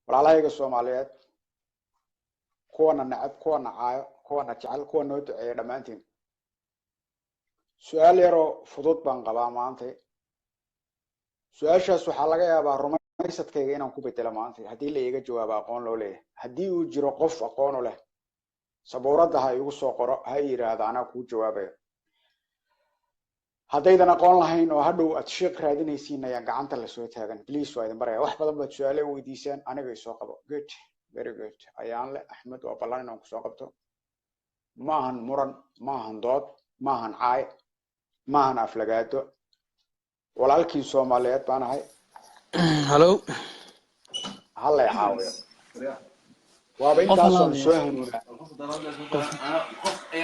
Walaalahayga Soomaaliyeed, kuwana necab, kuwana caayo, kuwana jecel, kuwa noo duceeya, dhammaantiin, su-aal yaroo fudud baan qabaa maanta. Su-aashaas waxaa laga yaabaa rumaysadkayga inaan ku bedelo maanta haddii la iiga jawaabo. Aqoon loo leeyahay, haddii uu jiro qof aqoon u leh, sabuuradda ha igu soo qoro, ha yidhaahdo anaa kuu jawaabaya. Haddaydan aqoon lahayn oo hadhow aad sheekh raadinaysiin, ayaan gacanta lasoo taagan, please. Waa idin baraya. Wax badan baad su-aale weydiisaan, aniga isoo qabo. Good, very good. Ayaan le Axmed, waa ballan inaan kusoo qabto. Ma ahan muran, ma ahan dood, ma ahan caay, ma ahan aflagaado. Walaalkiin Soomaaliyeed baan ahay. Hallo. Hallay caawiyo, waaba qof intaasoon hala soo hanuunaa.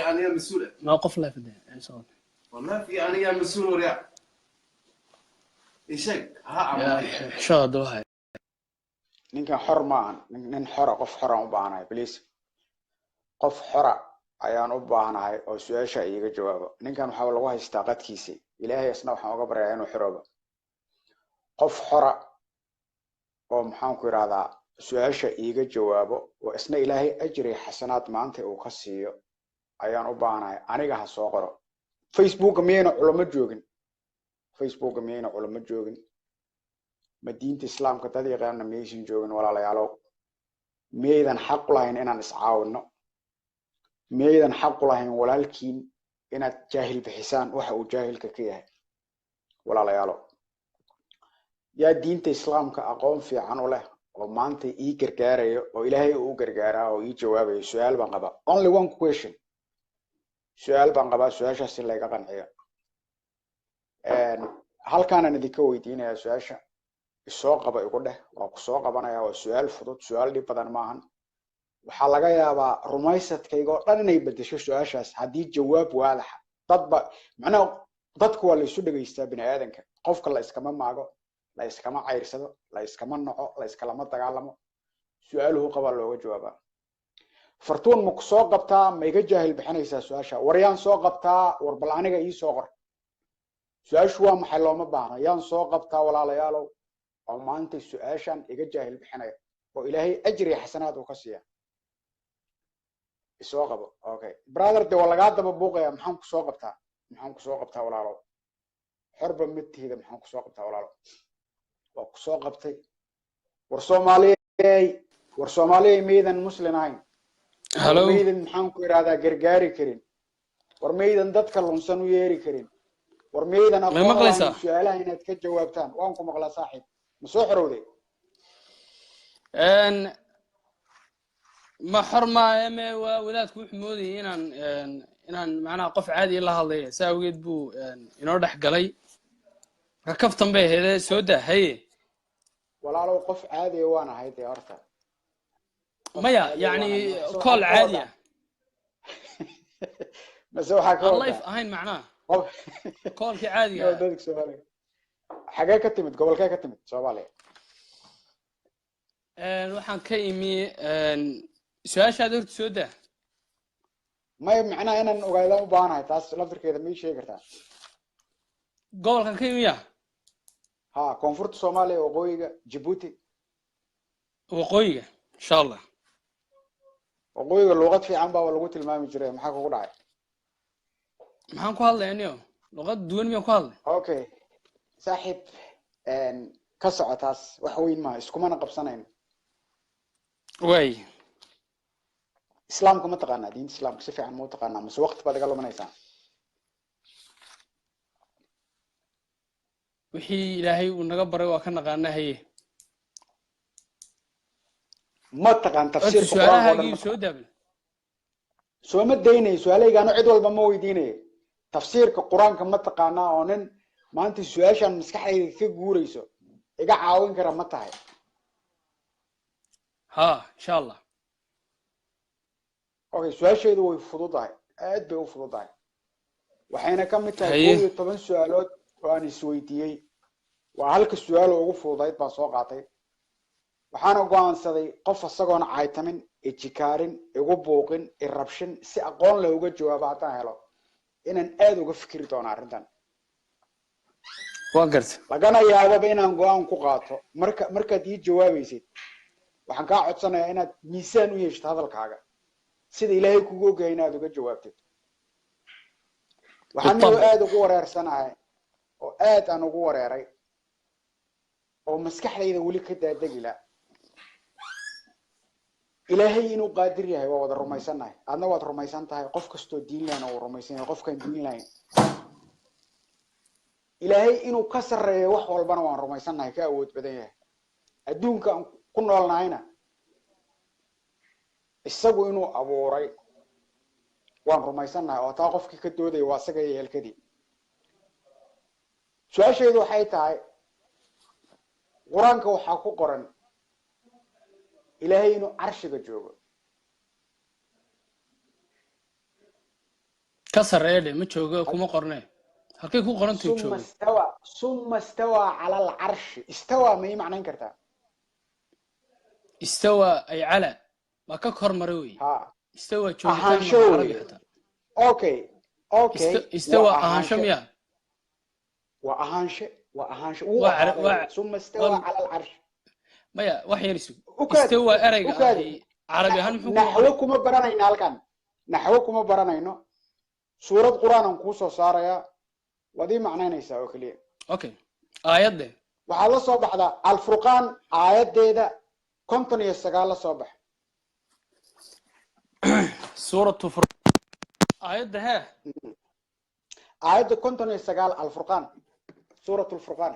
Aniga mas-uul. Ma qof live de soo. Wallahi aniga mas-uul, waryaa isheeg ha ama ya maya. Xishooda daba hay. Ninkan xor ma ahan. Nin xora, qof xoraan u baahanahay, please. Qof xora ayaan u baahanahay oo su-aasha iiga jawaabo. Ninkan waxaa lagu haystaa qadkiisi. Ilaahay isna waxaan uga baryayaa inuu xoroobo. Qof xora oo, maxaan ku idhahdaa, su-aasha iiga jawaabo oo isna Ilaahay ajri xasanaad maanta uu ka siiyo ayaan u baahanahay. Aniga ha soo qoro. Facebooka miyayna culamo joogin? Facebooka miyayna culamo joogin? Ma diinta Islaamka dad yaqaana miyaysan joogin? Walaalayaalow, miyaydan xaq u lahayn inaan iscaawino? Miyaydan xaq u lahayn walaalkiin inaad jaahil bixisaan waxa uu jaahilka ka yahay? Walaalayaalow, yaa diinta Islaamka aqoon fiican u leh oo maanta ii gargaarayo oo Ilaahay uu u gargaaraa oo ii jawaabayo? Su-aal baan qabaa, only one question. Su-aal baan qabaa, su-aashaas in layga qanciyo. Halkaanaan idinka weydiinayaa su-aasha. Isoo qaba igu dheh, waa ku soo qabanaya. Waa su-aal fudud, su-aal dhib badan maahan. Waxaa laga yaabaa rumaysadkayga oo dhan inay bedesho su-aashaas haddii jawaab waadaxa. Dadba macnaha dadku waa la isu dhegaystaa, bini aadanka. Qofka la iskama maago, la iskama cayrsado, la iskama naco, la iskalama dagaalamo. Su-aaluhu qabaa looga jawaabaa. Fartuun, ma ku soo qabtaa? Ma iga jaahil bixinaysaa su-aasha? War yaan soo qabtaa? War bal aniga ii soo qor, su-aashu waa maxay? Looma baahna. Yaan soo qabtaa, walaalayaalow, oo maanta su-aashan iga jaahil bixinaya oo Ilaahay ajri xasanaad uu ka siiya? Isoo qabo. Okay brother, de waa lagaa daba buuqaya. Maxaan kusoo qabtaa? Maxaan kusoo qabtaa, walaalow? Xorba matihida. Maxaan kusoo qabtaa, walaalo? Waa kusoo qabtay. War Soomaaliyey, war Soomaaliyey, miyaydan Muslim ahayn? War Hallo. Maydan, maxaan ku idhahdaa, gargaari karin? War maydan dadka lunsan u yeeri karin? War maydan May aqoon u lahayn maqlaysaa? su-aalaha inaad ka jawaabtaan? Waan ku maqlaa, saaxiib. Ma soo xorowday? Ma xor maaha me. Waa wadaadku wuxuu moodayay inaan macnaha qof caadi la hadlaya, saa awgeed buu inoo dhex galay. Marka kaftan bay ahaydee, soo daa haye. Walaalow, qof caadiya waan ahay dee horta. Qof Maya. caadiya Yani waan ahay. Mase call waxaad ka caadi wadaa ah Mase waxaa ka aan wadaa live ahayn macnaha qof callkii caadiga No, ah. Dadka Soomaaliga, xagee ka timid? Gobolkee ka timid Soomaaliya? Waxaan ka imi su-aashaada horta soo daa. Maya, macnaha inaan ogaadaan u baahanahay taas laftirkeeda. Ma ii sheegi kartaa? Gobolkan ka imi ya? Ha, koonfurta Soomaaliya, waqooyiga, Djibouti? Waqooyiga, insha Allah. Waqooyiga luuqad fiican baa lagu tilmaami jiray. Maxaa kugu dhacay? Maxaan ku hadlaya niyo? Luqad duwan miyaan ku hadlay? Okay saaxiib, ka soco taas, wax weyn maaha, iskumana qabsanayno. Waay. Islaamka ma taqaanaa? Diinta Islaamka si fiican ma u taqaanaa, mase waqti baad iga luminaysaa? Wixii Ilaahay uu naga baray waa ka naqaanaa, haye. Ma taqaan Horta tafsiirka Qur-aanka oo dhan? su-aalahaagii Ma soo taqaan? daabay. Sooma daynayo su-aalahaygaano, cid walba ma weydiinayo. Tafsiirka Qur-aanka ma taqaanaa, oo nin maanta su-aashan maskaxdayda ka guurayso iga caawin kara ma tahay? Ha, insha Allah. Okay, su-aasheedu way fududahay, aad bay u fududahay, waxayna ka mid tahay 11 su-aalood oo aan isweydiiyey. Waa halka su-aal oo ugu fududayd baan soo qaatay. Waxaana go'aansaday qof isagoon caytamin, ijikaarin, igu buuqin, irabshin, si aqoon leh uga jawaabo haddaan helo, inaan aad uga fikiri doono arrintan. Waa garta. Lagana yaababa inaan go-aan ku qaato. Marka markaad ii jawaabaysid Waxaan kaa codsanayaa inaad miisaan u yeeshto hadalkaaga, sida Ilaahay kugu ogyahay inaad uga jawaabtid. Waxaan بالطبع. aad ugu wareersanahay oo aad aan ugu wareeray oo maskaxdayda weli ka daadegi la, Ilaahay inuu qaadir yahay waa wada rumaysannahay, adna waad rumaysan tahay, qof kastoo diin lahayna wuu rumaysan yahay, qofkaan diin lahayn. Ilaahay inuu ka sarreeyo wax walbana waan rumaysannahay, ka awood badan yahay. Adduunka aan ku noolnahayna isagu inuu abuuray waan rumaysannahay, oo taa qofkii ka doodaya waa isaga iyo helkadii. Su-aashaydu waxay tahay, Qur-aanka waxaa ku qoran Ilaahay inuu carshiga joogo. Ka sarreeya dhe, ma joogo, kuma qorne. Halkay ku qorantuu? ثم Joogo. استوى، ثم استوى على العرش. استوى ma ii macnayn kartaa? استوى ay cala, waa ka kor maray wey. Ha. استوى joogitaan Ahaansho maaha carabi wey. Xataa. Okay. استوى Waa ahaansho miya? Waa ahaanshe, waa ahaanshe, wuu Waa ahaaday. waa ثم استوى على العرش. Maya, wax yar isug. Ukaadi. استوى ereyga Ukaadi. ahi carabi ahaan muxuu ku Naxwo noqonaya? kuma baranayno halkan, naxwo kuma baranayno. Suurad Qur-aan aan kuu soo saarayaa, waad ii macnaynaysaa oo keliya. Okay, aayadde. Waxaad la soo baxdaa Alfurqaan, aayaddeeda 59 la soo bax. Suuratu Fur, aayadda hee? Aayadda 59, Alfurqaan, Suurat Alfurqaan.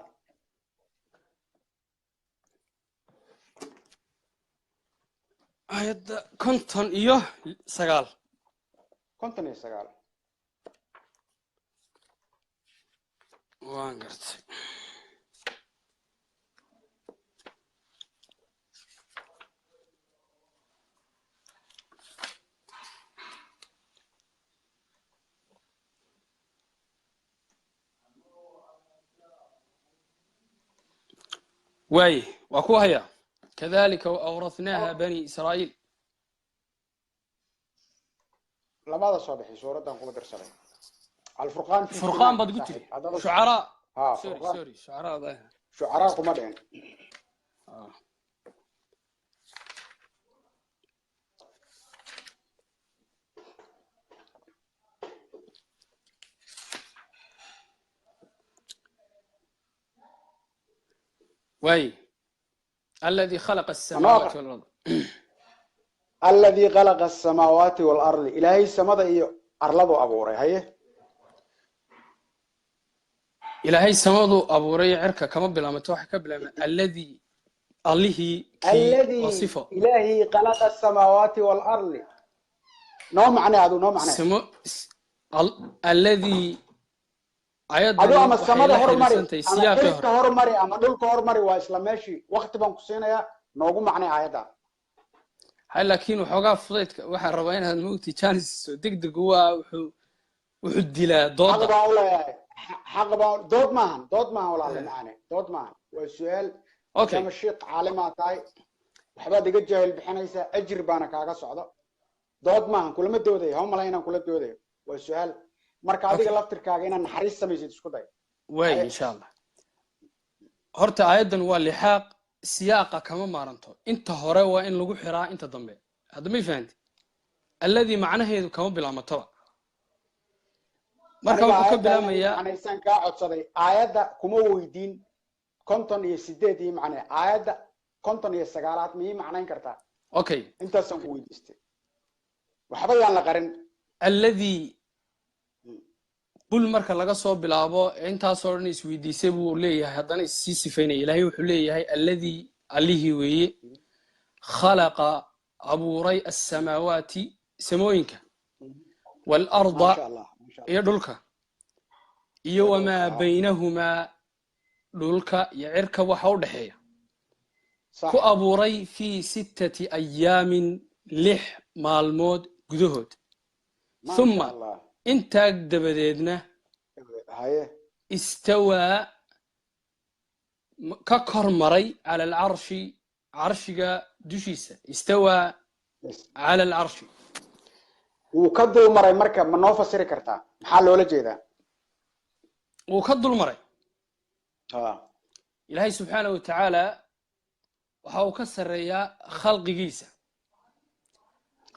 Aayadda 59. 59. Waan gartay. Waaye, waa ku hayaa: كذلك وأورثناها بني إسرائيل. Lamada soo bixi, suuraddan kuma dirsaday, Alfurqaan. Furqaan baad ku tiri. Shucaraa. Ha. Sorry. Furqaan. Sorry, shucaraa baa- Shucaraa kuma dhicin. Ah. واي، الذي خلق السماوات والأرض. الذي خلق السماوات والأرض، Ilaahay samada iyo arladu abuuray, haye. Ilaahay samadu abuuray cirka kama bilaamato, waxa ka bilaabma الذي, allihii kii. الذي Waa sifo. إلهي خلق السماوات والأرض, noo macne, adu noo macne. Samo الذي adu ayaddani ama waxay samada la hormari xiriirsantay ama siyaaqii cirka hore. Hormari ama dhulka hormari, waa isla meeshii. Waqti baan ku siinayaa, noogu macnay aayadda. Hay, laakiin waxoogaa fudaydka waxaan rabaa inaad moogti chance. Degdegu waa wuxuu dilaa Xaq dooda. baan u leeyahay, xaq baan. Dood maahan, dood maahan, walaale macaane, dood maahan, waa su-aal. Okay. Ama shiiq caalimaa tahay, waxbaad iga jaahil bixinaysaa, ajir baana kaaga socdo. Dood maahan, kulama doodayo, ha malay inaan kula doodayo. Waa su-aal. Marka adiga laftirkaaga inaad naxariis samaysid isku day. Waay, insha Allah. Horta aayaddan waa lixaaq, siyaaqa kama maaranto. Inta hore waa in lagu xiraa inta dambe. Hadda may fahanti? الذي macnaheedu kama bilaamataba. Marka Aniga wuxuu ka aayadda bilaamayaa macnaysaan kaa codsaday, aayadda kuma weydiin 58 ii macnee. Aayadda 59aad ma ii macnayn kartaa? Okay. Intaasaan ku weydiistay, waxba yaan la qarin. الذي qul marka laga soo bilaabo, intaasoo dhan isweydiisay buu leeyahay, haddana issii sifaynaya. Ilaahay wuxuu leeyahay: الذي, allihii weeye, خلق abuuray, السماوات samooyinka, والأرض Maasha Allah, maasha Allah. iyo dhulka, iyo وما بينهما, dhulka iyo cirka waxa u dhexeeya, ku abuuray في ستة أيام, 6 maalmood gudahood. Maasha ثم Allah. intaa dabadeedna Haye. استوى, ka kor maray, على العرش, carshiga dushiisa. استوى على العرش. Wuu ka dul maray. Marka ma noo fasiri kartaa maxaa loola jeedaa? Wuu ka dul maray. Ha. Ilaahay subxaanahu wa tacaala Waxa uu ka sarreeyaa khalqigiisa,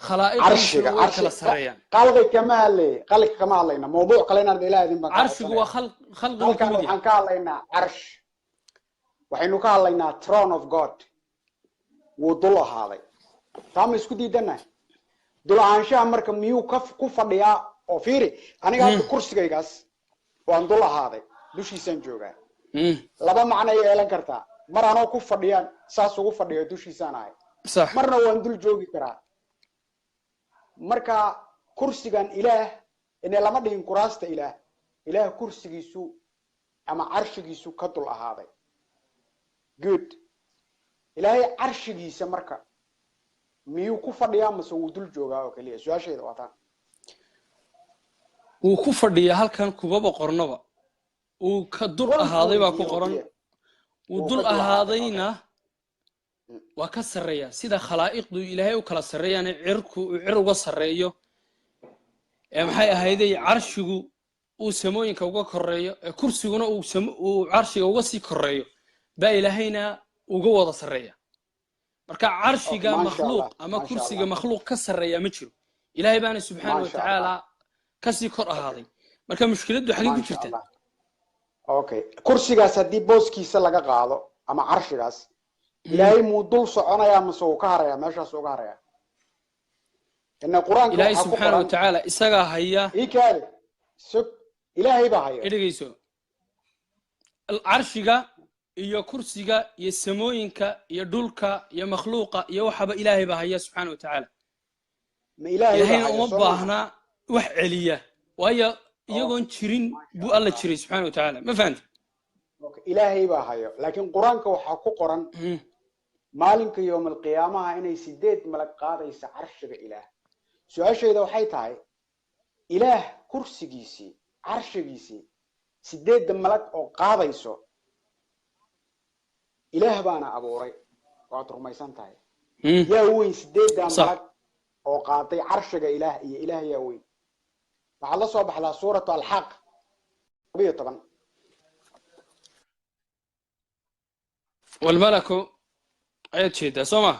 khalaa'iqdiisuna Carshiga way kala carshiga sarreeyaan. Qalqi kama hadlay, qalqi kama hadlayna, mawduuc kale inaad ilaaha idin baan ka Carshigu waa codsanaya. Khalqigu ka Halkan mid yahay. waxaan ka hadlaynaa carsh, waxaynu ka hadlaynaa throne of God. Wuu dul ahaaday, taa ma isku diidanahay? Dul ahaanshaha marka miyuu ka ku fadhiyaa? Oo fiiri, aniga hadda kursigaygaas waan dul ahaaday, dushiisaan joogaa. Laba macno ay yeelan kartaa: mar anoo ku fadhiyaan saas ugu fadhiyo, dushiisaan ahay. Marna waan dul joogi karaa. Marka kursigan Ilaah ine lama dhihin kuraasta Ilaah. Ilaah kursigiisu ama carshigiisu ka dul ahaaday. Good. Ilaahay carshigiisa marka miyuu ku fadhiyaa mase wuu dul joogaa oo keliya? Su-aashayda waa taan. Wuu ku fadhiyaa, halkan kumaba qornaba uu ka dul Waan ku ahaaday baa ku weydiiyey oo qoran. keliya. Wuu Wuu dul ka dul ahaaday, okay. ahaadayna waa ka sarreeyaa, sida khalaa'iqdu Ilaahay u kala sarreeyaane, cirku uu cir uga sarreeyo, ee maxay ahayday, carshigu uu samooyinka uga koreeyo, ee kursiguna uu carshiga uga sii koreeyo, baa Ilaahayna uga wada sarreeya. Marka carshiga Maasha makhluuq Allah, ama maasha kursiga Allah. makhluuq ka sarreeya ma jiro. Ilaahay baana subxaana wa Maasha tacaala Allah. kasii kor ahaaday. Marka mushkiladdu xaggee ku Maasha jirta? Allah. Okay, kursigaas haddii booskiisa laga qaado ama carshigaas, Ilaahay muu dul soconayaa mase uu ka harayaa, meeshaas uga harayaa? Ina Qur-aanka Ilaahay waxaa ku subxaana wa qoran tacaala isagaa haya. Ii kaadi, sug, Ilaahay baa haya. Dhegeyso, carshiga iyo kursiga iyo samooyinka iyo dhulka iyo makhluuqa iyo waxaba Ilaahay baa haya subxaana wa tacaala. Ma Ilaahay baa Ilaahayna haya? uma Soo maaha? baahna wax celiya, waayo iyagoon jirin buu Alla jiray subxaana wa tacaala. Ma fahamti? Okay, Ilaahay baa hayo, laakiin Qur-aanka waxaa ku qoran maalinka yowm alqiyaamaha inay 8 malag qaadaysa carshiga Ilaah. Su-aashayda waxay tahay, Ilaah kursigiisii, carshigiisii, 8-da malag oo qaadayso, Ilaah baana abuuray, waad rumaysan tahay. Yaa weyn, 8-da malag oo qaaday carshiga Ilaah iyo Ilaah, yaa weyn? Waxaad la soo baxdaa Suuratu Alxaaq 12. Walmalaku ayaad jeedaa, soo ma?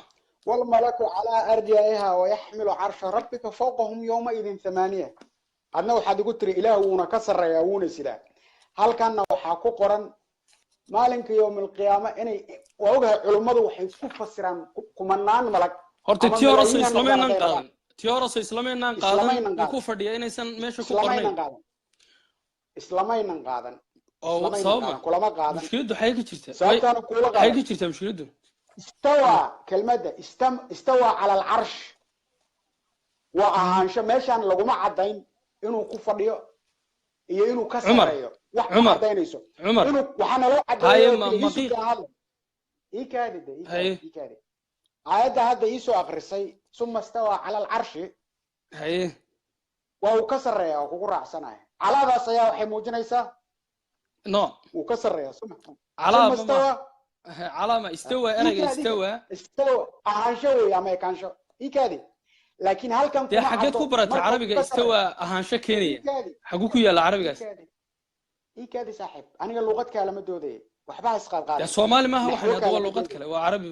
والملك على أرجائها ويحمل عرش ربك فوقهم يومئذ ثمانية. Adna waxaad igu tiri Ilaah wuuna ka sarreeyaa, wuuna sidaa. Halkanna waxaa ku qoran maalinka yowm alqiyaama inay, waa ogahay, culummadu waxay ku fasiraan kumanaan malag Horta ama tii horese malaayiin ha noqdaan islamaynan hadday rabaan. qaadan. Tii horese islamaynan qaadan. Islamaynan Wuu qaadan. ku fadhiya inaysan meesha ku Islamaynan qornayn. qaadan, islamaynan qaadan. Oo Islamaynan sabab ma qaadan, kulama qaadan. Mushkiladdu xagee ka jirta? Sababtaana kuula Xagee qaadan. ka jirtaa mushkiladdu? Istawa, kelmadda istawa cala alcarsh waa ahaansho. Meeshaan laguma caddayn inuu ku fadhiyo iyo inuu ka Cumar, sarreeyo, wax ma Cumar, caddaynayso. Cumar. Inuu waxaana loo Haye, caddeeyo ma keliya maqiiq iisoo hadla, ii kaadi de, ii kaadi. Haye. Ii kaadi, aayadda hadda iisoo akrisay, suma istawa cala alcarshi. Haye. Waa uu ka sarreeya oo kugu raacsanaya, calaadaas ayaa waxay muujinaysaa No. wuu ka sarreeya. Suma Calaama suma ma istawa. Calaama istawa, ii erayga kaadi. istawa. Istawa ahaansho wey ama ekaansho. Ii kaadi, laakiin halkan Dee kuma xaggeed caddo ku baratay marka uu carabiga ka sarreeyo. istawa ahaansho keenaya? Ii kaadi. Xaguu ku yaalla Ii carabigaas? kaadi, ii kaadi saaxiib, aniga luqad kaalama doodaya, waxba ha Dee isqaadqaadin. Soomaali maaha waxan Naxwo hadda, waa kaalama luqad doodaya. kale, waa carabi.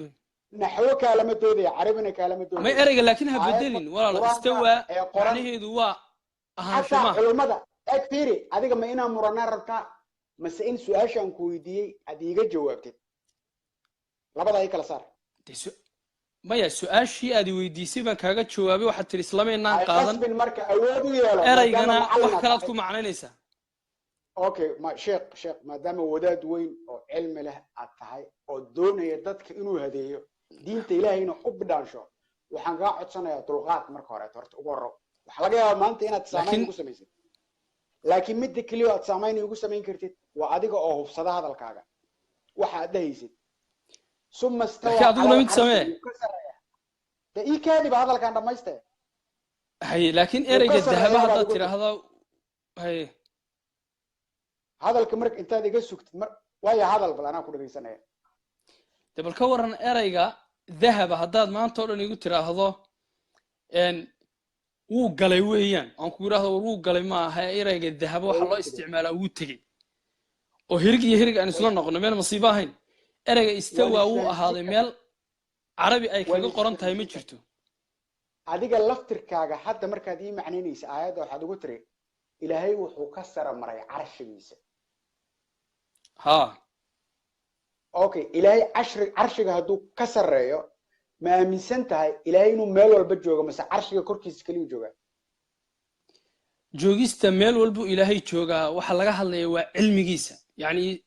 Naxwo kaalama doodaya, carabina kaalama May doodaya. ereyga laakiin ha Aayadda bedelin, walaalo. Qur-aanka Istawa ee qoran macnaheedu waa ahaansho xataa maaha. Culummada eg, fiiri, adiga ma inaa muranaa rabtaa mase in su-aashaan ku weydiiyey aad iiga jawaabtid? Labada ay kala saar. Dee maya, su-aashii aad i weydiisay baan kaaga jawaabay. Waxaad tiri islamaynaan Ay qaadan. qasbin marka, awood u yeelo maadaama Eraygana macallin wax aad kalaad tahay. ku macnaynaysaa. Okay, ma sheekh, sheekh, maadaama wadaad weyn oo cilmi leh aad tahay oo doonaya dadka inuu hadeeyo, diinta Ilaahayna u bidhaansho, waxaan kaa codsanayaa dulqaad. Marka horeeto horta ugu horro, waxaa laga yaabaa maanta inaad saamayn Laakiin igu samaysid, laakiin midda keliya aad saamayn igu samayn kartid waa adiga oo hubsada hadalkaaga, waxa aad dhahaysid. Suma Laakiin istawa adiguna cala mid alcarshi, samee. wuu ka sarreeya. Dee ii kaadiba, hadalkaan dhamaystee. Haye, laakiin Wuu ka ereyga dahaba sarreeyaa baad haddaad igu tiri. tidhaahdo, haye. Hadalka marka intaad iga sugtid mar waayo, hadal bal, anaa ku dhegaysanaya. Dee bal ka waran ereyga dahaba haddaad maanta oo dhan igu tiraahdo wuu galay weeyaan, aan ku yidhaahdo war wuu galay ma aha, ereyga dahaba waxaa loo isticmaalaa wuu tegey, oo hirig iyo hirig aan isla noqono, meel masiibo ahayn. Ereyga istawa Waan wuu isfahansiin ahaaday karnaa. meel. Carabi ay Waa kaga qoran tahay ma jirto. Adiga laftirkaaga hadda markaad ii macnaynaysa aayadda, waxaad ugu tiri Ilaahay wuxuu ka sara maray carshigiisa. Haa. Okay, Ilaahay carshiga hadduu ka sarreeyo, ma aaminsan tahay Ilaahay inuu meel walba joogo mase carshiga korkiisa keliyu joogaa? Joogista meel walbuu Ilaahay joogaa. Waxaa laga hadlaya waa cilmigiisa, yacni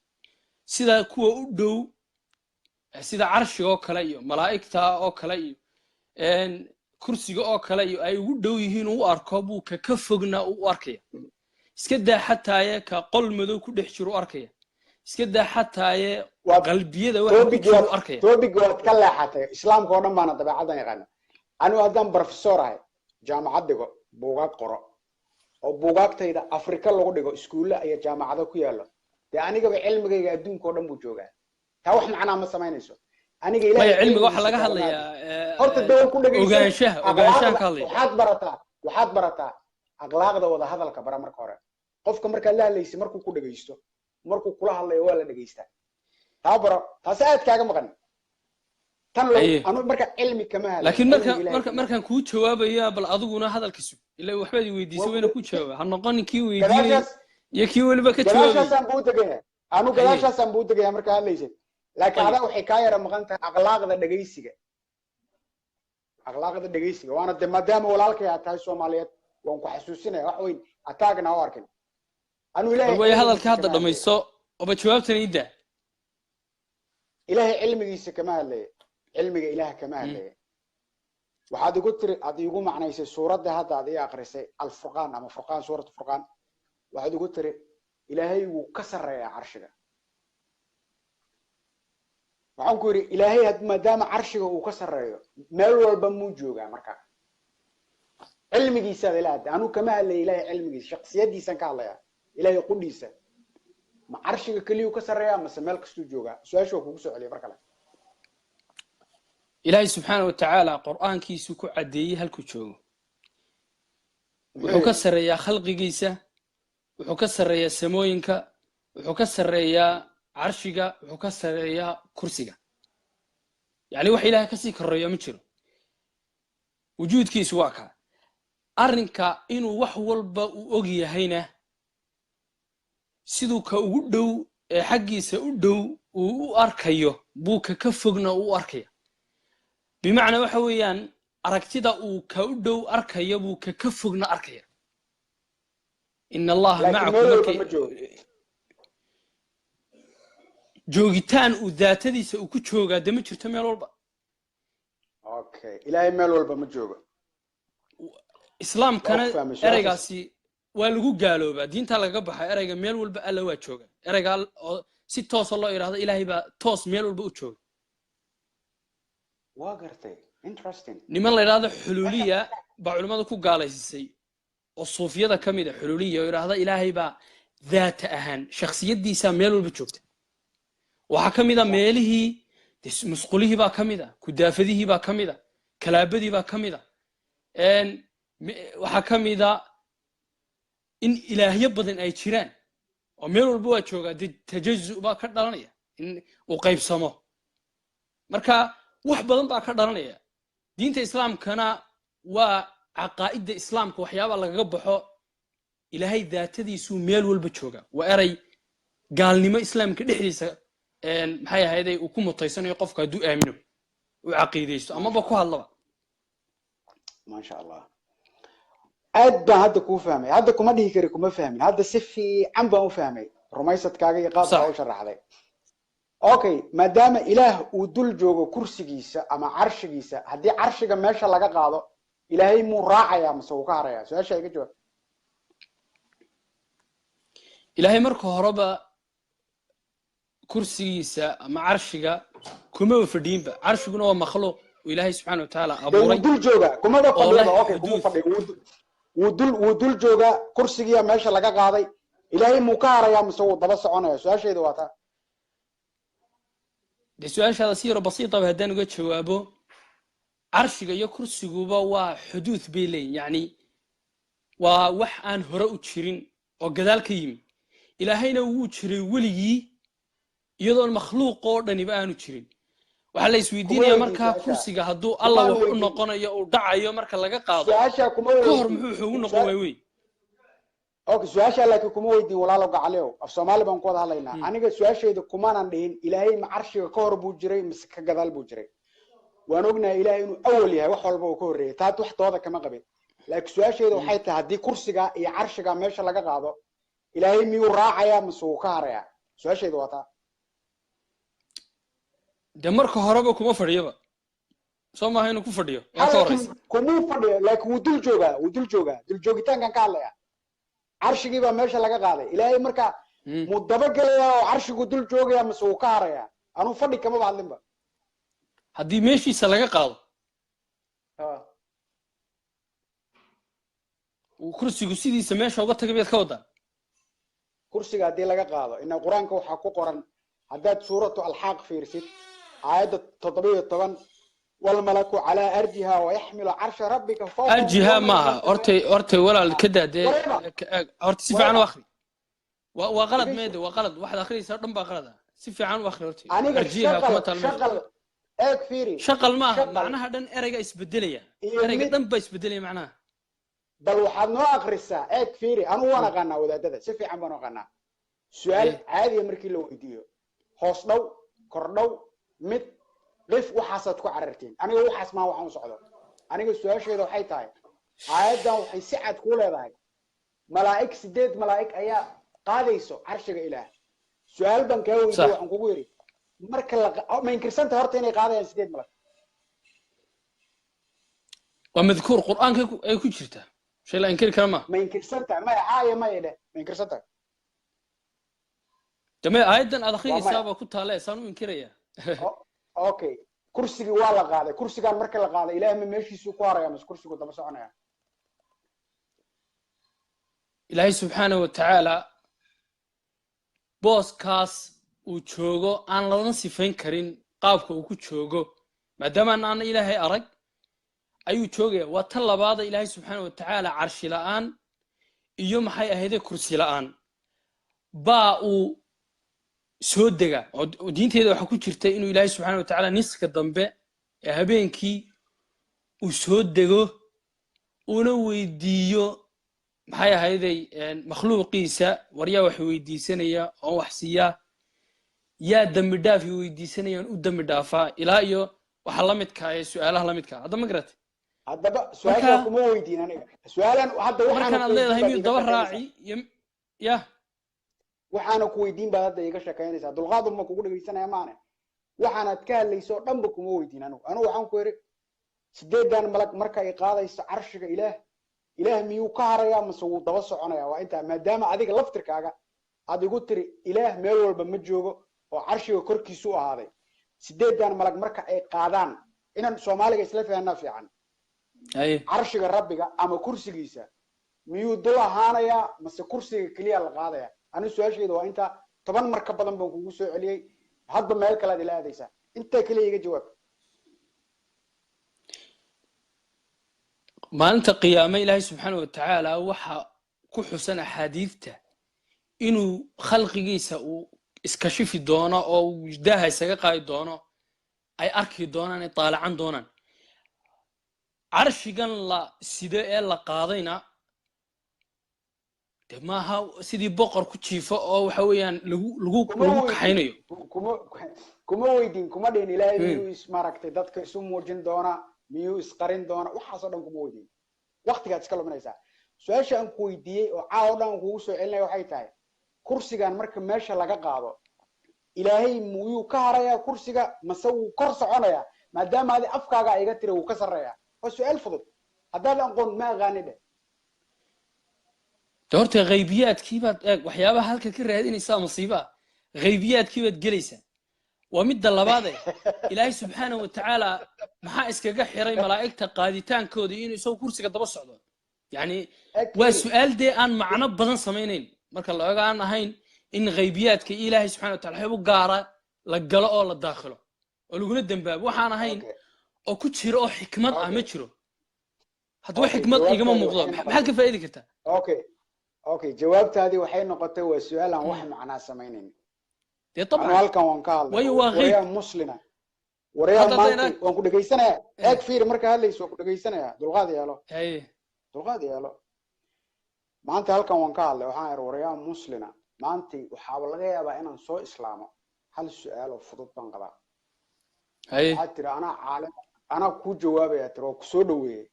sida kuwa u dhow, sida carshiga oo kale iyo malaa'igta oo kale iyo kursiga oo kale iyo ay ugu dhow yihiin u arko, buu ka fogna u arkaya. Iska daa xataaye ka qol madow ku dhex jiro u arkaya, iska daa xataaye qalbiyada waxa ku jiro u arkaya. Topic waad ka leexatay. Islaamka oo dhan baana dabeecaddan yaqaana. Anigu haddaan professor ahay, jaamacad dhigo, buugaag qoro, oo buugaagtayda Afrika lagu dhigo, iskuulle iyo jaamacado ku yaallo, dee anigaba cilmigayga adduunka oo dhan buu joogaa. Taa wax macnaa ma samaynayso aniga. Maya, cilmiga waxaa laga hadlayaa Horta dee ku dhegaysan. Ogaanshaha ka hadlaya. Waxaad barataa akhlaaqda wada hadalka. Bara marka hore qofka markaad la hadlaysa, markuu ku dhegaysto, markuu kula hadlayo waa la dhegaystaa. Taa baro, taasi aad kaaga maqan. Tan anu marka cilmi kama hadlayo. Laakiin marka markaan kuu jawaabaya, bal adiguna hadalka sug, ilaa waxbaad i weydiisay, wayna ku jawaaba. Ha noqonin kii weydiinay iyo kii weliba ka jawaabay. Gadaashaasaan buu tegaya anu, gadaashaasaan buu tegaya markaa hadlaysay. Laakiin adaa waxay kaa yara maqan tahay akhlaaqda dhegaysiga, akhlaaqda dhegaysiga. Waana de maadaama walaalkay aad tahay Soomaaliyeed, waan ku xasuusinaya. Wax weyn ataagna u arkin anu. Ilaahay way hadalka hadda dhamayso oba jawaabtan ii daa. Ilaahay cilmigiisa kama hadlaya, cilmiga Ilaah kama hadlaya. Waxaad igu tiri, aad iigu macnaysay suuradda hadda aad ii akrisay, Alfurqaan ama Furqaan, Suurat Furqaan. Waxaad igu tiri Ilaahay wuu ka sarreeyaa carshiga. Waxaan ku yidhi, Ilaahay maadaama carshiga uu ka sarreeyo, meel walba muu joogaa? Marka cilmigiisaad ila hadda. Anuu kama hadlaya Ilahay cilmigiisa, shaksiyadiisaan ka hadlaya. Ilahay qudhiisa ma carshiga keliyuu ka sarreeyaa mase meel kastuu joogaa? Su-aasha waa kugu soo celiyay mar kale. Ilaahay subxaana wa tacaala Qur'aankiisu ku caddeeyey halkuu joogo. Wuxuu ka sarreeyaa khalqigiisa, wuxuu ka sarreeyaa samooyinka, wuxuu ka sarreeyaa carshiga, wuxuu ka sarreeyaa kursiga. Yacni wax Ilaahay kasii korreeyo ma jiro. Wujuudkiisu waa kaa. Arrinka inuu wax walba uu og yahayna, siduu ka ugu dhow ee xaggiisa u dhow uu u arkayo buu ka fogna u arkaya. Bimacnaa waxa weeyaan, aragtida uu ka u dhow arkayo buu ka fogna arkaya. In Allaha Laakiin macakum. meel walba Markay ma joogo. Joogitaan uu daatadiisa uu ku joogaa de ma jirto meel walba. Okay, Ilaahay meel walba ma joogo. Islaamkana Waa ku fahmay su-aashaas. ereygaasi waa lagu gaaloobaa, diinta lagaga baxa ereyga meel walba Alla waa jooga. Ereygaa oo si toosa loo idhaahdo Ilaahay baa toos meel walba u jooga. Waa gartay, interesting. Niman la idhaahdo Xuluuliya baa culimmada ku gaalaysisay, oo suufiyada ka mid a Xuluuliya, oo idhaahda Ilaahay baa daata ahaan shakhsiyaddiisa meel walba joogta. Waxaa ka mid a meelihii dee musqulihii baa ka mid a, kudaafadihii baa ka mid a, kalaabadii baa ka mid a. Waxaa ka mid a in ilaahyo badan ay jiraan oo meel walba waa joogaa. Dee tajazu baa ka dhalanaya, in uu qaybsamo. Marka wax badan baa ka dhalanaya. Diinta Islaamkana waa caqaa'idda Islaamka waxyaabaa lagaga baxo. Ilaahay daatadiisuu meel walba jooga waa erey gaalnimo Islaamka dhexdiisa maxay ahayday uu ku mutaysanayo qofka hadduu aamino, uu caqiidaysto amaba ku hadlaba. Maasha Allah, aad baan hadda kuu fahmay. Hadda kuma dhihi kari kuma fahmin, hadda si fiican baan u fahmay rumaysadkaaga iyo qaabkaa u sharaxday. Okay, maadaama Ilaah uu dul joogo kursigiisa ama carshigiisa, haddii carshiga meesha laga qaado, Ilaahay muu raacayaa mase wuu ka harayaa? Su-aasha iga jawaab. Ilaahay marka horeba kursigiisa ama carshiga kumaba fadhiinba. Carshiguna waa makhluuq uu Ilaahay subxaana wa tacaala Dee wuu abuuray dul joogaa, kumaba oo fadhiyaba. leh Okay, kuma xuduud. fadhiyo, wuu dul joogaa. Kursigiya meesha laga qaaday, Ilaahay muu ka harayaa mise wuu daba soconaya? Su-aashayda waa taa. Dee su-aashaada si yaro basiitaba haddaan uga jawaabo, carshiga iyo kursiguba waa xuduud bay leeyihin, yacni waa wax aan hore u jirin oo gadaal ka yimi. Ilaahayna wuu jiray weligii, iyadoon makhluuq oo dhaniba aanu jirin. Waxaa la Kuma isweydiinayaa weydiin markaa su-aasha. kursiga hadduu Alla Kumaan wax u weydiin. noqonayo, uu dhacayo marka laga qaado, Su-aasha kuma ka hor weydiin. muxuu wuxuu ugu noqon waay wey? Okay, su-aasha laakiin kuma weydiin, walaalo gacaleow. Af Soomaali baan ku wada hadlaynaa. Aniga su-aashayda kumaanan dhihin Ilaahay ma carshiga ka hor buu jiray mise ka gadaal buu jiray. Waan ognahay Ilaahay inuu awal yahay, wax walba uu ka horreeyay, taat wax dooda kama qabin. Laakiin su-aashayda waxay tahay, haddii kursiga iyo carshiga meesha laga qaado, Ilaahay miyuu raacayaa mise wuu ka harayaa? Su-aashayda waa taa. Dee marka horeba kuma fadhiyoba, soo maaha inuu ku fadhiyo waa ka horeysa. Kumuu fadhiyo, laakiin wuu dul joogaa, wuu dul joogaa. Dul joogitaankan ka hadlaya. Carshigii baa meesha laga qaaday. Ilaahay marka muu dabagelayaa oo carshigu dul joogayaa mise wuu ka harayaa? Anuu fadhi kamaba hadlinba. Haddii meeshiisa laga qaado, uu kursigu sidiisa meesha uga tagay baad ka wadaa? Kursiga haddii laga qaado, ina Qur-aanka waxaa ku qoran, haddaad Suuratu Alxaaq fiirsid, aayadda 17, "Walmalaku calaa arjiha wayaxmilu carsha rabbika fawqahum arjiha yawmaidin maaha. Hortay, hortay walaal, ka daa dee. Wareeba. Horta si fiican u Wareeba. akhri. Waa qalad. Dhegeyso. Meede waa qalad, waxaad akhriyaysaa dhan baa qalad ah. Si fiican u akhri hortay. Aniga Arjiha kuma shaqal taal meesha. Shaqal eeg, fiiri. Shaqal maaha. Shaqal. Macnaha dhan ereyga isbedelaya. Iyo Ereyga mid dhan baa isbedelaya macnaha. Bal waxaad noo akrisaa, eeg, fiiri, anugu waan aqaanaa wadaadada, si fiican baan u aqaanaa. Su-aal caadiya markii la weydiiyo, hoos dhow, kor dhow, mid qif, waxaasaad ku carartiin. Aniga waxaas maa waxaan u socdo. Aniga su-aasheeda waxay tahay, aayaddan waxay si cad kuu leedahay malaa'ig, sideed malaa'ig ayaa qaadayso carshiga Ilaah. Su-aal baan kaa weydiiyey. Waxaan kugu yidhi, marka la ma inkirsanta horta inay qaadayaan sideed malag? Waa madkuur, Qur'aanka ay ku jirtaa, shay la inkiri kara maaha. Ma inkirsantahay? Maya, haaya, maya dheh. Ma inkirsantahay? Dame aayaddan aad Waa maya. akhriyaysaa baa ku taale, saan u inkiraya? Okay, kursigii waa la qaaday. Kursigaan marka la qaaday, Ilaah ma meeshiisuu ku haraya mise kursigu daba soconaya? Ilaahay subxaanahu wa tacaala booskaas uu joogo aan lana sifayn karin qaabka uu ku joogo, maadaama aan Ilaahay arag ayuu joogaya. Waa tan labaada, Ilaahay subxaanahu wa tacaala carshi la'aan iyo maxay ahayde kursi la'aan baa uu soo dega, oo diinteeda waxaa ku jirta inuu Ilaahay subxaana wa tacaala niska dambe ee habeenkii uu soo dego, uuna weydiiyo maxay ahayday makhluuqiisa: war yaa wax weydiisanaya oon wax siiyaa? Yaa dembi dhaaf i weydiisanaya oon u dembi dhaafaa? Ilaa iyo waxa la midka ee su-aalaha la midka hadda, ma garatay? Haddaba su-aashaa Marka kuma weydiin aniga su-aalan hadda. Waxaana markan ku aad leedahay weydiin miyuu baad iga daba sheekaynaysaa. raaci iyo ya. Waxaana ku weydiin baad hadda iga sheekaynaysaa. Dulqaad uma kugu dhegaysanaya maane, waxaanaad ka hadlayso oo dhanba kuma weydiin anigu. Anigu waxaan ku yidhi, sideedan malag marka ay qaadayso carshiga Ilaah, Ilaah miyuu ka harayaa mise wuu daba soconaya? Waa intaa. Maadaama adiga laftirkaaga aad igu tiri Ilaah meel walba ma joogo oo carshiga korkiisu u ahaaday, sideedan malag marka ay qaadaan, inaan Soomaaliga isla fahanaa fiican, haye carshiga Rabbiga ama kursigiisa miyuu dul ahaanayaa mase kursiga keliya la qaadaya? Anigu su-aashayda waa intaa. 10 mar ka badan baan kugu soo celiyey, hadba meel kale aad ila aadaysaa. Intaa keliya iga jawaab. Maalinta qiyaame Ilaahay subxaana wa tacaala waxa ku xusan axaadiidta inuu khalqigiisa uu iskashifi doono oo uu daaha isaga qaadi doono, ay arki doonaan, ay taalacan doonaan carshigan la sido ee la qaadayna. De maaha sidii boqor ku jiifo oo waxa weeyaan lagu lagu Kuma lagu weydiin. kaxaynayo. Kuma weydiin, kuma dhihin Ilaahay miyuu is maaragtay dadka isu muujin doonaa, miyuu isqarin doonaa? Waxaasoo dhan kuma weydiin, waqtigaad iska luminaysaa. Su-aasha aan ku weydiiyey oo caawa o dhan aan kugu soo celinaya waxay tahay, kursigan marka meesha laga qaado, Ilaahay miyuu ka harayaa kursiga mase wuu kor soconayaa, maadaama adi afkaaga iga tiri wuu ka sarreeyaa? Waa su-aal fudud. Haddaad aqoon, ma aqaani dheh. De horta ghaybiyaadkii baad eeg, waxyaabaha halka ka raadinaysaa masiibaa, ghaybiyaadkii baad gelaysaa. Waa midda labaade, Ilaahay subxaanahu wa tacaala maxaa iskaga xiray malaa'igta qaaditaankooda inuu isagu kursiga daba socdo? Yani Eeg, waa fiiri. su-aal dee aan macno badan samaynayn marka la oga aan ahayn in ghaybiyaadka iyo Ilaahay subxana wa taala waxyaabo gaara la galo oo la daakhilo oo lagula dembaabo waxaan ahayn oo ku jiro oo xikmad ah ma jiro. Haddaba xikmad igama Jawaabtaadi muuqdo. waxay Maxaad noqotay ka faa'idi kartaa? Okay, jawaabtaadii waxay noqotay waa su-aal aan wax macnaa samaynayn. Dee Anu dabcan halkan waan ka hadlay. Waayo waa ghayb. Waryaa muslina. Waryaa Hadda maanta haddayna waan ku dhegaysanayaa. Eeg, fiiri, markaa hadlayso waan ku dhegaysanayaa. Dulqaad yeelo. Haye. Dulqaad yeelo. Maanta halkan waan ka hadlay, waxaan idhi waryaa muslina, maanta waxaaba laga yaabaa inaan soo islaamo. Hal su-aal oo fudud baan qabaa. Haye. Waxaad tiri anaa caalim, anaa kuu jawaabaya, tiri waa kusoo dhaweeyey.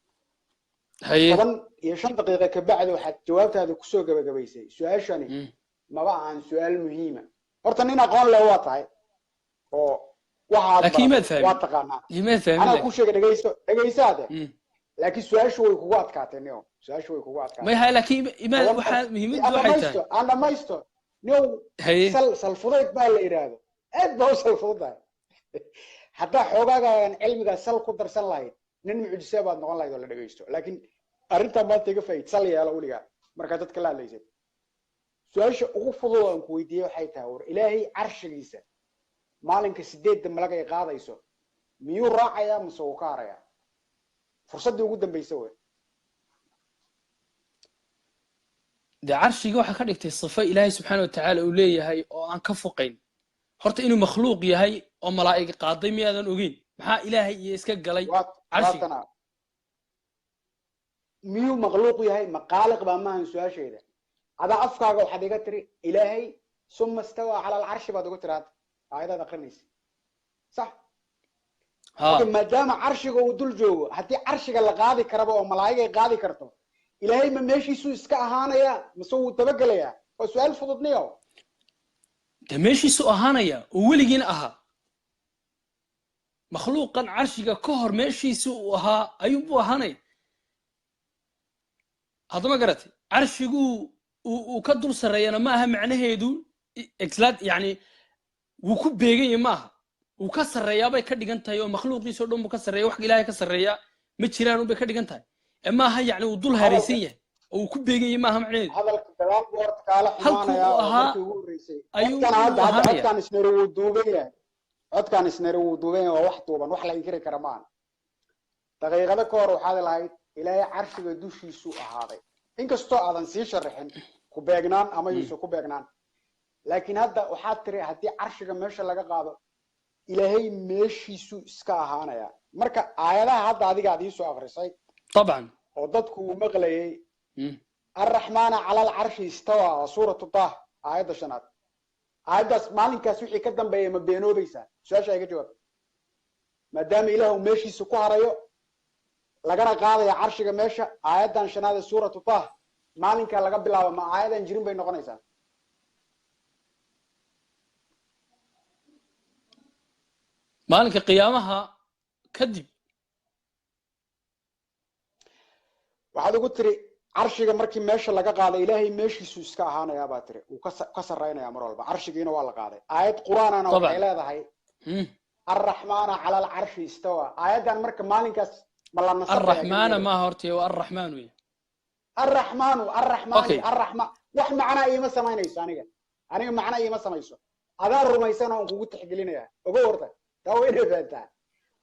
Haye. 15 daqiiqo ka bacdi waxaad jawaabtaada kusoo gabagabaysay su-aashani maba ahan su-aal muhiima. Horta nin aqoon leh waa tahay oo waxaad Laakiin imaad baratay waa fahmin. taqaanaa. Imaad fahmin. Anaa laakiin kuu sheegay, dhegayso, dhegayso hade. Laakiin su-aashu way kugu adkaatay nio, su-aashu way kugu adkaatay. May hay, laakiin imaad 10 waxaa muhiimaddu aan waxay tahay dhamaysto, aan dhamaysto nio. Haye. Sal salfudayd baa la yidhaahdo, aad baa u salfududahay. Haddaa xoogaagaagan cilmigaa sal ku darsan lahayd, nin mucjise baad noqon lahayd oo la dhegaysto. Laakiin arrintaa maanta iga faa'id, sal yeelo weligaa markaa dadka la hadlaysay. Su-aasha ugu fudud oo aan ku weydiiyey waxay tahay: war Ilaahay carshigiisa maalinka sideedda malag ay qaadayso miyuu raacayaa mise wuu ka harayaa? Fursaddii ugu dambaysa wey. Dee carshiga waxaa ka dhigtay sifo Ilaahay subxaana watacaala uu leeyahay oo aan ka foqayn. Horta inuu makhluuq yahay oo malaa'ig qaaday miyaadan ogeyn? Maxaa Ilaahay iyo iska galay carshiga? Waatana, miyuu makhluuq yahay ma qaaliq baa? Maahan su-aasheeda. Adaa afkaaga waxaad iga tiri Ilaahay summa stawaa cala alcarshi baad uga tiri. Hadda aayadaad akrinaysa, sax? Ha. Okay, maadaama carshiga uu dul joogo, haddii carshiga la qaadi karaba oo malaa'ig ay qaadi karto, Ilaahay ma meeshiisuu iska ahaanaya mise wuu dabagelayaa? Waa su-aal fududniyo. Dee meeshiisuu ahaanaya oo weligiina ahaa. Makhluuqan carshiga ka hor meeshiisu uu ahaa ayuunbuu ahaanaya. Haddama garatay, carshiguu uu ka dul sarreeyana ma aha macnaheedu exlaad, yani wuu ku beegan yahay maaha, wuu ka sarreeyaabay ka dhigan tahay oo makhluuqiisoo dhan buu ka sarreeya. Wax Ilaahay ka sarreeya ma jiraan unbay ka dhigan tahay ee maaha yani uu dul haraysan yahay oo uu ku beegan yahay, maaha macnaheedu. Hadalka gadaal buu horta kaala Halkuu xumaanayaa uu oo ahaa markii ugu horreysay ayuu codkan uu hadda ahaanaya. Codkan isnari wuu duuban yahay, codkan isnari wuu duuban yahay, waa wax duuban, wax la inkiri kara maaha. Daqiiqado ka hor waxaad lahayd Ilaahay carshiga dushiisuu ahaaday, inkastoo aadan sii sharaxin ku beegnaan ama yuusan ku beegnaan. Laakiin hadda waxaad tiri haddii carshiga meesha laga qaado Ilaahay meeshiisuu iska ahaanaya. Marka aayadaha hadda adiga aad iisoo akrisay طبعا oo dadku uu maqlayay, alraxmaana cala alcarshi istawa, waa suuratu Taah aayadda shanaad. Aayaddaas maalinkaas wixii ka dambeeya ma beenoobaysaa? Su-aasha iga jawaab. Maadaama Ilaah uu meeshiisa ku harayo lagana qaadaya carshiga meesha, aayaddan shanaad ee suuratu Taah maalinkaa laga bilaabo ma aayadan jirin bay noqonaysaa? Maalinka qiyaamaha kadib. Waxaad ugu tiri carshiga markii meesha laga qaaday Ilaahay meeshiisu iska ahaanayaa baa tiri, wuu ka sarraynayaa mar walba. Carshigiina waa la qaaday, aayad qur-aanana طبعا waxay leedahay alraxmaana cala alcarshi istawa. Aayaddan marka maalinkaas ma la nasakhayaa الرحمن gebigeeda? ما horta waa الرحمن wey. Alraxmaanu alraxmaani. Okay. Alraxma wax macnaa iima samaynayso aniga, aniga macna iima samayso. Adaa rumaysan oon kugu tixgelinaya, ogo horta taa waa inay fahantaa.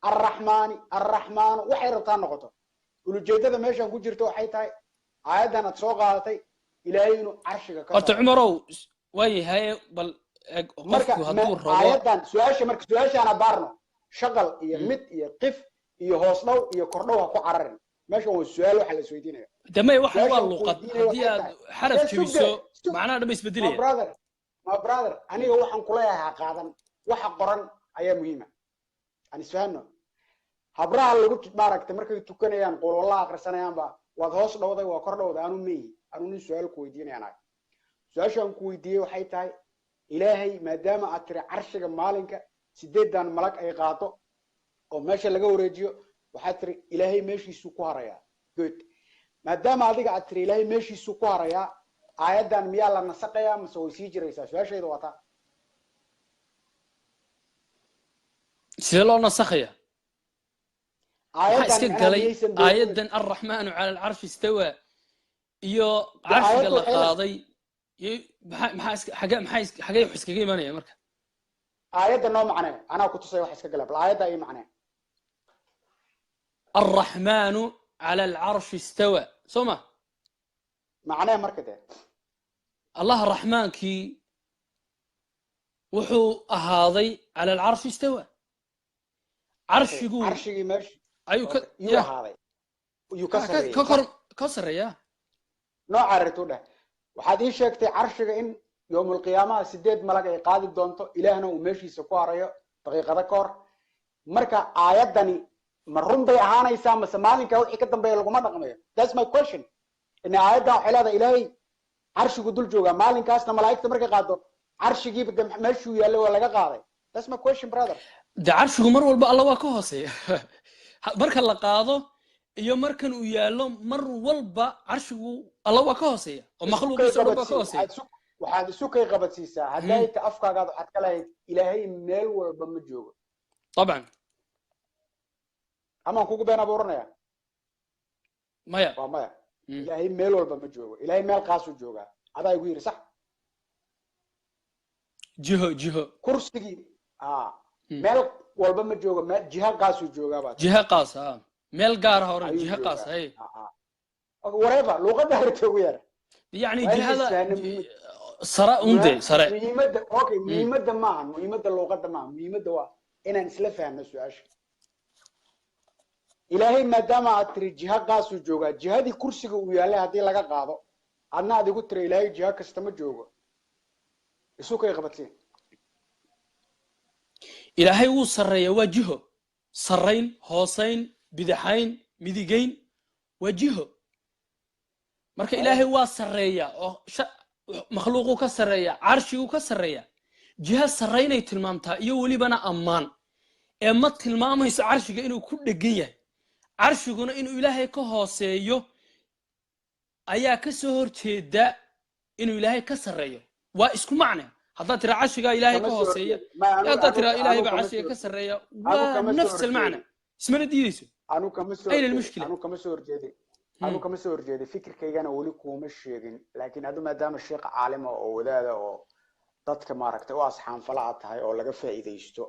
Alraxmaani alraxmaanu waxay rabtaa noqoto, ulujeedada meeshan ku jirto waxay tahay aayaddan aad soo qaadatay Ilaahay inuu carshiga ka horta sarreeyo. Cumarow, waayahay, bal eg Marka qofku hadduu rabo aayaddan su-aasha, marka su-aashaana baarno shaqal iyo mid iyo qif iyo hoos dhow iyo kordhow ha ku cararin. Meeshan waa su-aal waxa la isweydiinaya. De may, waxan waa Su-aasha ku luqad. weydiinaya Haddii waxay aad tahay xaraf dee sug jebiso dee sug macnaha dhan ba my isbedelaya. brother, my brother, aniga waxaan kuleeyahay ha qaadan, waxa qoran ayaa muhiima. Aan isfahanno. Habraha lagu maaragtay markay tukanayaan qolwalla akhrisanayaanba waad hoos dhowday, waa kor dhowday. Anu meyi, anu nin su-aal ku weydiinayaan ahay. Su-aasha aan ku weydiiyey waxay tahay Ilaahay maadaama aad tiri carshiga maalinka sideedan malag ay qaato oo meesha laga wareejiyo, waxaad tiri Ilaahay meeshiisuu ku harayaa. Good. Maadaama adiga aad tiri Ilaahay meeshiisuu ku harayaa, aayaddan miyaa la nasaqayaa mase way sii jiraysaa? Su-aashayda waa taa. Sidee loo nasakhaya? Maxaa Aayaddan iska macnaha galay miyaysan beenoobeyn? Aayaddan alraxmaanu cala alcarshi istawa iyo Dee carshiga aayaddu la waxay la qaaday iyo maxaa iska xagee, maxaa iska xagee wax iskaga imanaya marka? Aayadda noo macnee, anaa ku tusay wax iska gala. Bal aayadda ii macnee. Alraxmaanu cala alcarshi istawa, soo ma? Macnee marka dee. Allah raxmaankii wuxuu ahaaday cala alcarshi istawa. Carshigu Carshigii meesha ayuu ka yuu ya ahaaday, yuu ka ka sarreeyey, ka sax? Kor ka sarreeya. Nooca rabto dheh. Waxaad ii sheegtay carshiga in yowmulqiyaamaha 8 malag ay qaadi doonto, Ilaahna uu meeshiisa ku harayo daqiiqado ka hor. Marka aayaddani ma run bay ahaanaysaa mase maalinka wixii ka dambeeya laguma dhaqmayo? That's my question. Ina aayaddan waxay leedahay Ilaahay carshigu dul joogaa, maalinkaasna malaa'igta markay qaado carshigiiba de meeshuu yaallay waa laga qaaday. That's my question, brother. De carshigu mar walba Alla waa ka hooseeya. Marka la qaado iyo markan uu yaallo, mar walba carshigu Alla waa ka hooseeya oo makhluuqiisa o dhan baa ka hooseeya. Waxaad isu kay qabadsiisaa hadday ta afkaagaad waxaad ka lahayd Ilaahay meel walba ma joogo. طبعا. Amaan kugu been abuuranaya? Maya. Waa maya. Ilaahay meel walba ma joogo, Ilaahay meel qaasuu joogaa, adaa igu yidhi, sax? Jiho, jiho. Kursigii a meel walba ma joogo, meel jiha qaasuu joogaa baa. Jiho qaas ah, meel gaar ah hore. Ayuu Jiho qaas. joogaa. Hay. Whatever luuqadda harta ugu yar. Yani Waa in jihada isfahanno muhiimad. Sare unde sare. Muhiimadda, okay, muhiimadda maaha, muhiimadda luuqadda maaha, muhiimadda waa inaan isla fahanno su-aasha. Ilaahay maadaama aad tiri jiha qaasuu joogaa, jihadii kursiga uu yaallay haddii laga qaado, adna aad igu tiri Ilaahay jiha kasta ma joogo, isu kay qabatiin. Ilaahay wuu sarreeya, waa jiho. Sarrayn, hoosayn, bidixayn, midigayn waa jiho. Marka Ilaahay waa sarreeya oo makhluuquu ka sarreeya, carshiguu ka sarreeya. Jiha sarraynay tilmaamtaa iyo welibana ammaan ee ma tilmaamayso carshiga inuu ku dhegan yahay. Carshiguna inuu Ilaahay ka hooseeyo ayaa ka soo horjeeda inuu Ilaahay ka sarreeyo. Waa isku macne. Haddaad tiraa carshigaa Ilaahay ka Kama soo hooseeya horjeedo. Ma, haddaad tiraa Ilaahay anu baa kama carshiga soo ka sarreeya, anu waa kama soo nafs almacna, horjeedo. Ismana diideyso. Anu kama soo ayna horjeedi. almushkila? Anu kama soo horjeedi, anu kama soo horjeedi. Fikirkaygana weli kuuma sheegin, laakiin adu maadaama sheekh caalima oo wadaada oo dadka maaragtay u asxaanfala aad tahay oo laga faa'iidaysto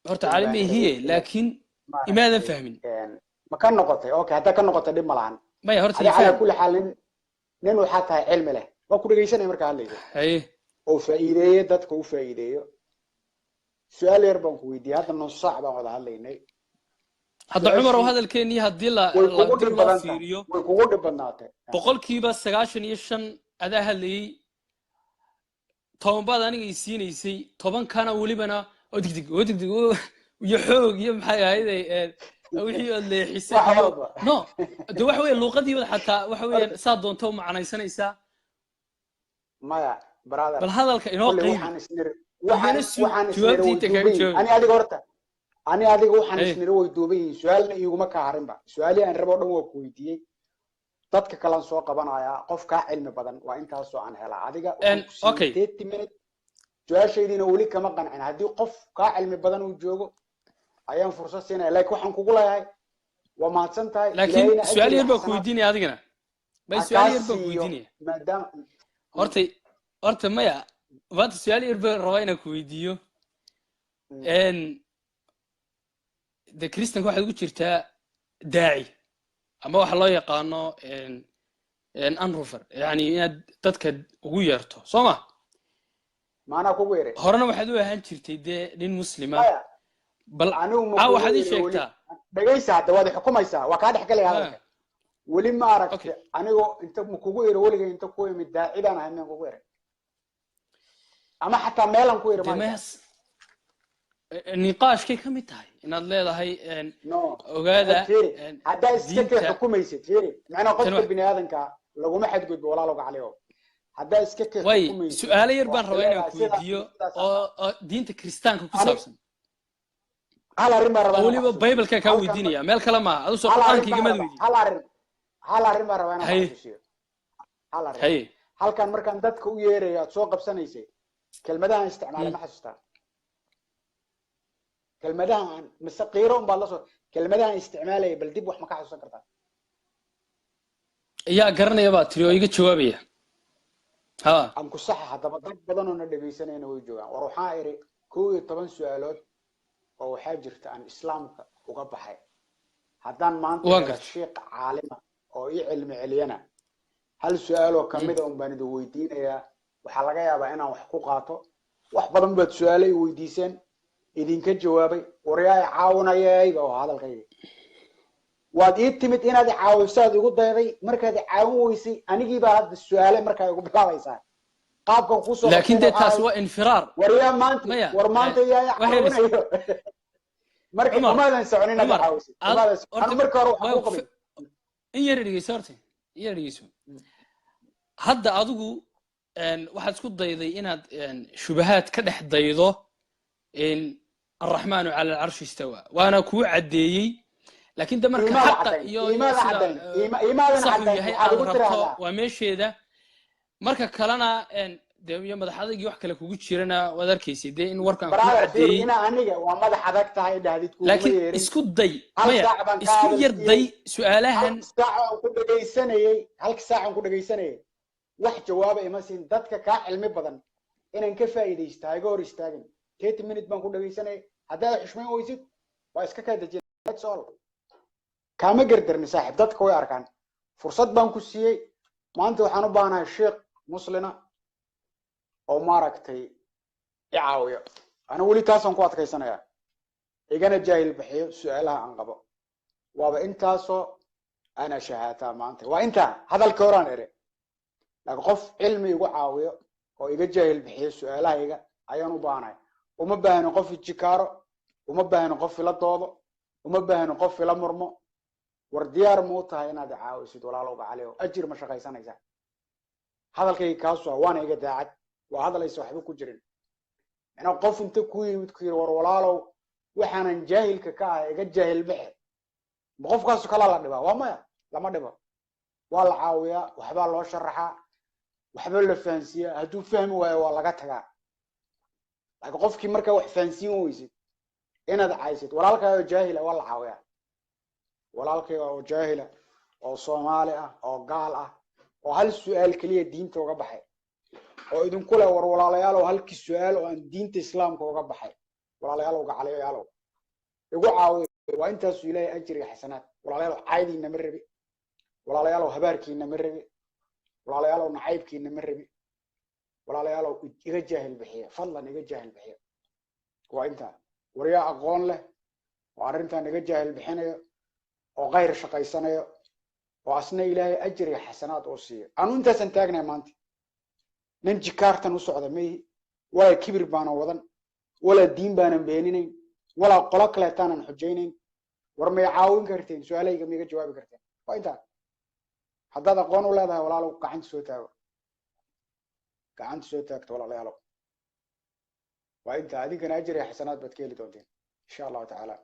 Horta un caalim baan ihiye, rabay laakiin imaadan maaragtay fahmin. Ma ka noqotay? Okay, haddaa ka noqotay dhib ma lahan. Maya, horta adi ii calaa faham. Kulli xaal nin waxaa tahay cilmi leh, waa ku dhegaysanaya markaa hadlaysa Haye. oo faa'iideeye, dadka u faa'iideeyo. Su-aal yar baan ku weydiiyey, hadda nus saac baan wada hadlaynay. Hadda Cumar oo Su-aashii hadalkeennii haddii la way la kugu dib dhib loo badan tahay. fiiriyo, Way kugu dhib badnaatay. 95% adaa hadlayey, 10 baad aniga i siinaysay, 10-kana welibana oo degdeg oo degdeg oo iyo xoog iyo maxay ahayd wixii ood leexisay Wax iyo walba. No, de waxa weeye luuqadiiba xataa waxa weeyaan saa doonto u macnaysanaysaa. Maya, brother. Bal hadalka inoo Kulley qaybi. waxaan isniri waxaan Igana sug waxaan isniri way jawaabtiinta kaaga duuban yihiin. jawaabay. Ani adiga horta, ani adiga waxaan Hey. isniri way duuban yihiin, su-aalna iiguma kaa harinba. Su-aalihii aan rabo o dhan waa ku weydiiyey. Dadka kalan soo qabanayaa, qof kaa cilmi badan waa intaasoo aan helaa. Adiga waxaan ku siiyey 30 minute, su-aashaydiina weli kama qancin. Haddii qof kaa cilmi badan uu joogo ayaan fursad siinaya, laakiin waxaan kugu leeyahay waa mahadsan tahay. Laakiin Ilaahayna su-aal ajri yar baan ku xasanaad weydiinaya adigana bay ha su-aal kaa yar baan ku siiyo weydiinaya. Maadaama Horta maya, maanta su-aal yar baan rabaa inaan ku weydiiyo. De Kristanka waxaad ugu jirtaa daaci ama waxa loo yaqaano anrufer, yani inaad dadka ugu yeerto, soo ma? Maanaa kugu yeray? Horena waxaad u ahaan jirtay dee nin muslima. Maya. Bal Anigu ma caa kugu waxaad ii yeray weli. sheegtaa. Dhegaysa, hadda waad xukumaysaa, waa kaa dhex galaya hadalka. Weli ma aragti anigoo inta ma kugu yeri weligay inta ku imid daacidaan ahay miyaan kugu yeray ama xataa meelan ku yeri Dee maanta? Mayas niqaashkay ka mid tahay inaad leedahay No. ogaada Fiiri, haddaa iska kay diinta xukumaysid, fiiri, macnaa tan qofka bini aadanka laguma xadgudbo, walaaloga caliyo, haddaa iska kay way xukumaysid su-aalo yar oo baan aad rabaa inaan leedahay ku sidaas weydiiyo sidaas oo diinta Kiristaanka ku ani saabsan hal arrin baan rabaa oo inaan ku weliba xasuusiyo Bible-ka kaa halkan weydiinaya, meel kale maaha adu soo hal arrin Qur-aanka baan igamaad rabaa weydiin. Hal arrin baan rabaa inaan ku xasuusiyo, hal arrin. Haye. Halkan markaan dadka u yeerayo aad soo qabsanaysay, kelmadahan isticmaalay ma xasuustaa? Kelmadahan mise qiiro un baad la soo kelmadahan isticmaalaya, bal dib wax ma ka xasuusan kartaa? Yaa garanaya baa tiri oo iga jawaabaya ha. Aan ku saxa haddaba, dad badan oo na dhegaysanayna way joogaan. War waxaa idhi 11 su-aalood oo waxaa jirta aan Islaamka uga baxay. Haddaan maanta Waan helo gartay. shiiq caalima oo ii cilmi celiyana, hal su-aaloo kamida un baan idin weydiinayaa. Waxaa laga yaabaa inaan wax ku qaato. Wax badan baad su-aalo i weydiiseen. Idinka jawaabay, waryaa i caawinayay ba oo hadalkayga. Waad ii timid inaad i caawiso, aad igu dayday. Markaad i caawin weysay, anigii baa hadda su-aale markaa igu bilaabaysaa qaabkan kusoo. Laakiin dee taas waa infiraar. Waryaa maanta Maya, war maanta yaa i waxay caawinayo? Marka Cumar, umaadan socon inaad i Cumar, caawisid, umaadan socon. Anu marka hore waxaan ku qabay In yar dhegeyso horta, in yar dhegeyso. Hadda adigu waxaad isku dayday inaad shubahaad ka dhex daydo الرحمن على العرش استوى, waana kuu caddeeyey. Laakiin de marka Iimaada xaqa caddayn, iyo iimaada sida caddayn, iimaadan saxu caddayn. yahay Waxaad aad igu rabto tiraahdaa waa meesheeda. Marka kalena dee iyo madax adaygii wax kale kugu jirana waad arkaysay dee in warkan kuu Brother, fiir, caddeeyey. Ina aniga waa madax adag tahay dhahdid kuuma Laakiin yeerin. isku day Hal maya saac baan kaa isku yar hadalsiiyey. day su-aalahan. Hal saac aan ku dhegaysanayey, halka saac aan ku dhegaysanayay, wax jawaaba ima siin. Dadka kaa cilmi badan inaan ka faa'iidaysta ha iga hor istaagin. 30 minute baan ku dhegaysanayay. Haddaad xushmayn weysid, waa iska kaa dejin. That's all. Kaama gerdarni, saaxib. Dadka way arkaan fursad baan ku siiyey. Maanta waxaan u baahanahay sheekh muslina oo maaragtay i caawiyo. Anigu weli taasaan ku adkaysanayaa, igana jaahil bixiyo su-aalaha aan qabo. Waaba intaasoo ana shahaataa maanta, waa intaa hadalkii horaan ere. Laakiin qof cilmi igu caawiyo oo iga jaahil bixiyo su-aalahayga ayaan u baahanahay. Uma baahni qof ijikaaro, uma baahni qof ila doodo, uma baahni qof ila murmo. War diyaar ma u tahay inaad i caawisid, walaalowga cali? Oo ajir ma shaqaysanaysaa? Hadalkayga kaasu ah, waana iga daacad, waa hadal aysa waxba ku jirin. Macnaa qof inta ku yimid ku yiri, "War walaalow, waxaanan jaahilka ka ahay iga jaahil bixe," ma qofkaasu kalaa la dhibaa? Waa maya, lama dhibo. Waa la caawiyaa, waxbaa loo sharaxaa, waxba la fahansiiyaa. Hadduu fahmi waayo, waa laga tagaa. Laakiin qofkii markaa wax fahansiin weysid, inaad caysid walaalkaa oo jaahila, waa la caawiyaa. Walaalkayga oo jaahila, oo Soomaali ah, oo gaal ah, oo hal su-aal keliya diinta uga baxay, oo idinku leh, "War walaalayaal, oo halkii su-aal oo aan diinta Islaamka uga baxay, walaalayaalow, gacalayaalow, igu caawiya," waa intaasuu Ilaahay ajriga xasanaad. Walaalayaalow, caydiina ma rabi. Walaalayaalow, habaarkiina ma rabi. Walaalayaalow, nacaybkiina ma rabi. Walaalayaalow, iga jaahil bixiya, fadlan iga jaahil bixiya. Waa intaa. Waryaa aqoon leh oo arrintan iga jaahil bixinayo oo khayr shaqaysanayo oo asna Ilaahay ajriga xasanaad oo siiyo? Anu intaasaan taagnahay maanta. Nin jikaartan u socda maihi, walaa kibir baanan wadan, walaa diin baanan beeninayn, walaa qolo kaleetaanan xujaynayn. War may caawin karteen? Su-aalahayga ma iga jawaabi karteen? Waa intaa. Haddaad aqoon u leedahay, walaalow, gacanta soo taago, gacanta soo taagto. Walaalayaalow, waa intaa. Adinkana ajriga xasanaad baad ka heli doonteen, insha Allahu tacaala.